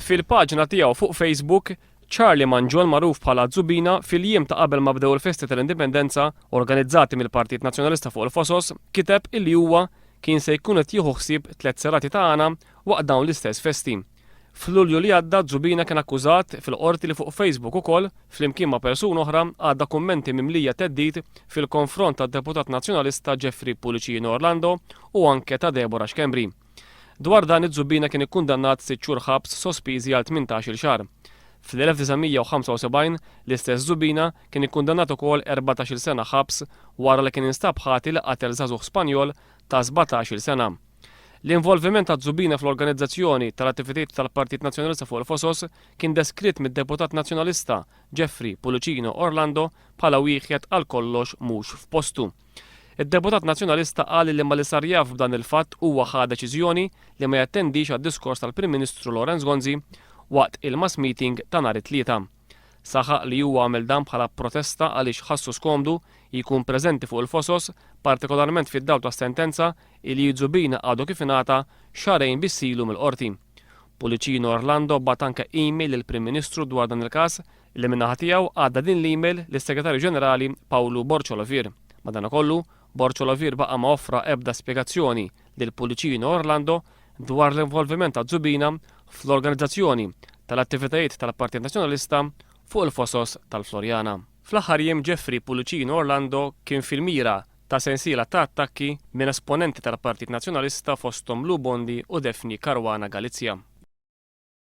Fil-paġna tiegħu fuq Facebook, Charlie Mangion magħruf bħala Zubina fil-jiem ta' qabel ma bdew il-festi tal-Indipendenza organizzati mill-Partit Nazzjonalista fuq il-Fosos kiteb illi huwa kien se jkun qed jieħu ħsieb tlett serati ta' għana waqt dawn l-istess festi. F'Lulju li għadda Zubina kien akkużat fil-Qorti li fuq Facebook ukoll, flimkien ma' persuna oħra, għadda kummenti mimlija theddid fil-konfront tad-Deputat Nazzjonalista Jeffrey Pullicino Orlando u anke ta' Deborah Schembri. Dwar dan iz-Zubina kien ikkundannat sitt xhur ħabs sospiżi għal 18-il xahar. Fl-1975, l-istess Zubina kien ikkundannat ukoll 14-il sena ħabs wara li kien instab ħati li qatel żagħżugħ Spanjol ta' 17-il sena. L-involviment ta' Zubina fl-organizzazzjoni tal-attivitajiet tal-Partit Nazzjonalista fuq il-Fosos kien deskritt mid-Deputat Nazzjonalista Jeffrey Pullicino Orlando bħala wieħed għal kollox mhux f'postu. Id-Deputat Nazzjonalista qal li malli sar jaf b'dan il-fatt huwa ħa deċiżjoni li ma jattendix għad-diskors tal-Prim Ministru Lawrence Gonzi waqt il-mass meeting ta' nhar it-Tlieta. Saħaq li huwa għamel dan bħala protesta għaliex ħassu skomdu jkun preżenti fuq il-Fosos, partikolarment fid-dawl tas-sentenza illi Zubina għadu kif ingħata xahrejn biss ilu mill-Qorti. Pullicino Orlando bagħat anke email lill-Prim Ministru dwar dan il-każ li min-naħa tiegħu għadda din l-email lis-Segretarju Ġenerali Pawlu Borg Olivier. Madanakollu, Borg Olivier baqa' ma offra ebda spjegazzjoni lil Pullicino Orlando dwar l-involviment ta' Zubina fl-organizzazzjoni tal-attivitajiet tal-Partit Nazzjonalista fuq il-Fosos tal-Floriana. Fl-aħħar jiem Jeffrey Pullicino Orlando kien fil-mira ta' sensiela ta' attakki minn esponenti tal-Partit Nazzjonalista fosthom Lou Bondi u Daphne Caruana Galizia.